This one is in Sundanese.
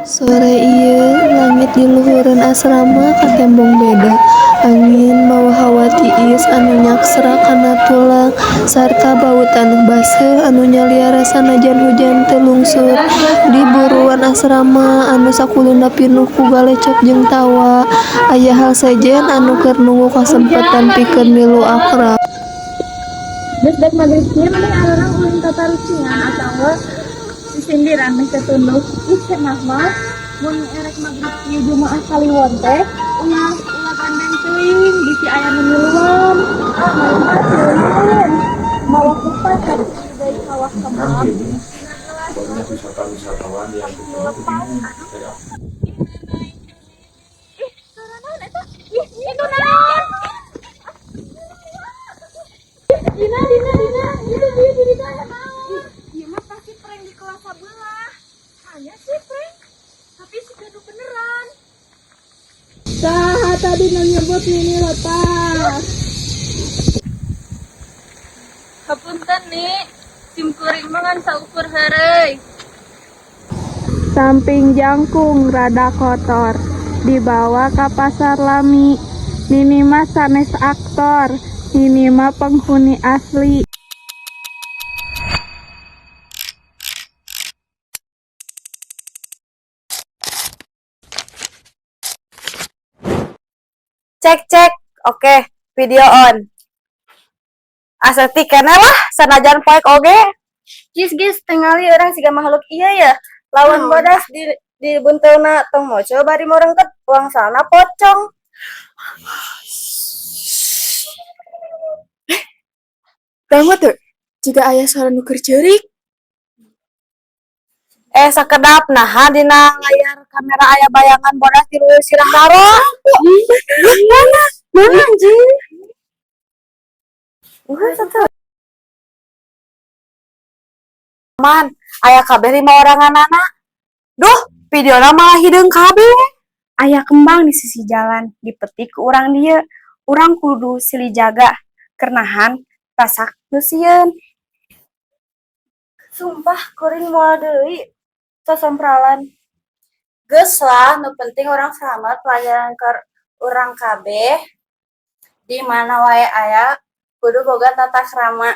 Sore ieu, langit di luhureun asrama katembong beda. Angin mawa hawa tiis anu nyaksra kana tulang sarta bau taneuh baseuh anu nyaliara sanajan hujan teu lungsur. Di buruan asrama anu sakulina pinuh ku galecok jeung tawa, aya hal sejen anu keur nunggu kasempetan pikeun milu akrab. Geus dek magrib kieu mending arurang ulin tatarucingan atawa sisindiran meh teu tunduh. Ih, cenah mah mun erek magrib kieu Jumaah Kaliwon teh ulah ulah gandeng teuing bisi aya nu miluan. Ah, mah sieun. Mawa kupat ka deui kawah Kan kembang. gini, banyak wisata-wisatawan yang ke sana tuh bingung kayak apa. Ih, suara naon eta? Ih, itu naon? Dina, Dina, Dina, itu dia di ditu aya naon? Ieu mah pasti prank di kelas sabelah. Hanya sih prank, tapi si gaduh beneran. Saha tadi nu nyebut Nini lepas? Hapunten nih, sim kuring mah ngan saukur heureuy. Samping jangkung rada kotor, dibawa ka pasar lami. Nini mah sanes aktor, Nini mah penghuni asli. Cek cek, oke, video on. Asa keneh lah, sanajan poek oge. Gis gis, tingali urang siga makhluk iya ya. Lawan bodas di bunteuna tong moco bari morengket wangsalna pocong. Dangu teu? Jiga aya suara nu keur ceurik. Eh, sakedap, naha dina layar kamera aya bayangan bodas di luhur sirah Roro. Mana? Mana anjing? Wah, satu. Man, aya kabeh lima oranganana. Duh, videona malah hideung kabeh. Aya kembang di sisi jalan dipetik ku urang dieu. Urang kudu silih jaga keur nahan rasak nu sieun. Sumpah kuring moal deui sasampralan. Geus lah, nu penting urang selamat pelajaran keur urang kabeh. Di mana wae aya kudu boga tata krama.